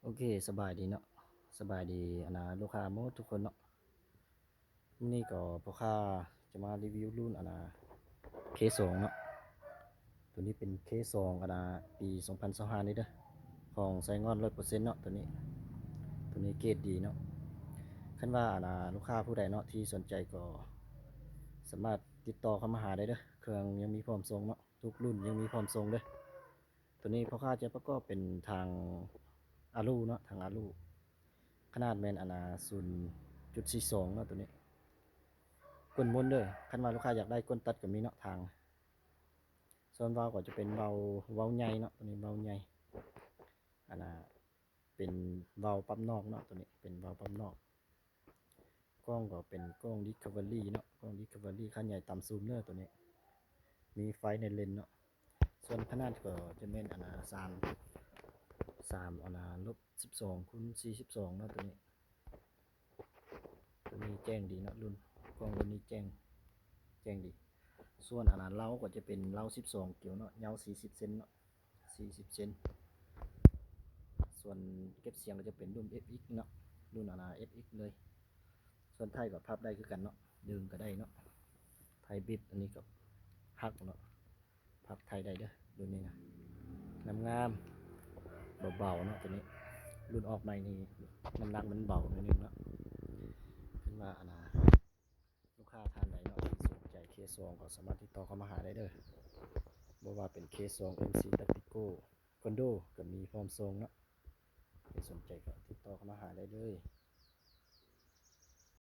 ໂອເຄ ສະບາຍດີເນາະ ສະບາຍດີ ອັນນ່າ ລູກຄ້າໝົດທຸກຄົນເນາະ. ມື້ນີ້ກໍພໍ່ຄ້າຈະມາຣີວິວລຸ້ນ ອັນນ່າ ເຄສອງເນາະ. ໂຕນີ້ເປັນເຄສອງ ອັນນ່າ ປີສອງພັນຊາວຫ້ານີ້ເດີ ຂອງໄຊງ່ອນຮ້ອຍເປີເຊັນເນາະ. ໂຕນີ້ ໂຕນີ້ເກຣດດີເນາະ. ຄັນວ່າ ອັນນ່າ ລູກຄ້າຜູ້ໃດເນາະທີ່ສົນໃຈກໍສາມາດຕິດຕໍ່ເຂົ້າມາຫາໄດ້ເດີ ເຄື່ອງຍັງມີພ້ອມສົ່ງເນາະ. ທຸກລຸ້ນຍັງມີພ້ອມສົ່ງເດີ. ໂຕນີ້ພໍ່ຄ້າຈະປະກອບເປັນຖັງອາລູເນາະ ຖັງອາລູ ຂະໜາດແມ່ນ ອັນນ່າ ສູນຈຸດສີ່ສອງເນາະ. ໂຕນີ້ກົ້ນມົນເດີ ຄັນວ່າລູກຄ້າຢາກໄດ້ກົ້ນຕັດກໍມີເນາະ ຖັງ. ສ່ວນວາວກໍຈະເປັນວາວ ວາວໃຫຍ່ເນາະ. ໂຕນີ້ວາວໃຫຍ່ ອັນນ່າ ເປັນວາວປັບນອກເນາະ. ໂຕນີ້ເປັນວາວປັບນອກ. ກ້ອງກໍເປັນກ້ອງ Recovery ເນາະ ກ້ອງ Recovery ຂະໜາດໃຫຍ່ຕາມຊູມເດີ. ໂຕນີ້ມີໄຟໃນເລນເນາະ. ສ່ວນຂະໜາດກໍຈະແມ່ນ ອັນນ່າ ສາມ ສາມ ອັນນ່າ ລົບສິບສອງ ຄູນ ສີ່ສິບສອງເນາະ. ໂຕນີ້ ໂຕນີ້ແຈ້ງດີເນາະ ລຸ້ນ ກ້ອງລຸ້ນນີ້ແຈ້ງ ແຈ້ງດີ. ສ່ວນ ອັນນ່າ ເລົາກໍຈະເປັນເລົາສິບສອງ ກຽວເນາະ ຍາວສີ່ສິບເຊັນເນາະ ສີ່ສິບເຊັນ. ສ່ວນເກັບສຽງກໍຈະເປັນລຸ້ນ ເອັຟເອັກ ເນາະ ລຸ້ນ ອັນນ່າ ເອັຟເອັກ ເລີຍ. ສ່ວນໄທກໍພັບໄດ້ຄືກັນເນາະ ດຶງກໍໄດ້ເນາະ. ໄທບິດ ອັນນີ້ກໍຫັກເນາະ ພັບໄທໄດ້ເດີ. ລຸ້ນນີ້ນະ ງາມໆ ເບົາໆເນາະ. ໂຕນີ້ລຸ້ນອອກໃໝ່ນີ້ ນ້ຳໜັກມັນເບົາໜ້ອຍໜຶ່ງເນາະ. ຄັນວ່າ ອັນນ່າ ລູກຄ້າທ່ານໃດເນາະທີ່ສົນໃຈເຄສອງ ກໍສາມາດຕິດຕໍ່ເຂົ້າມາຫາໄດ້ເດີ ບໍ່ວ່າເປັນເຄສອງ ເອັມຊີ Tactical Commando ກໍມີພ້ອມສົ່ງເນາະ. ໃຜສົນໃຈກໍຕິດຕໍ່ເຂົ້າມາຫາໄດ້ເລີຍ.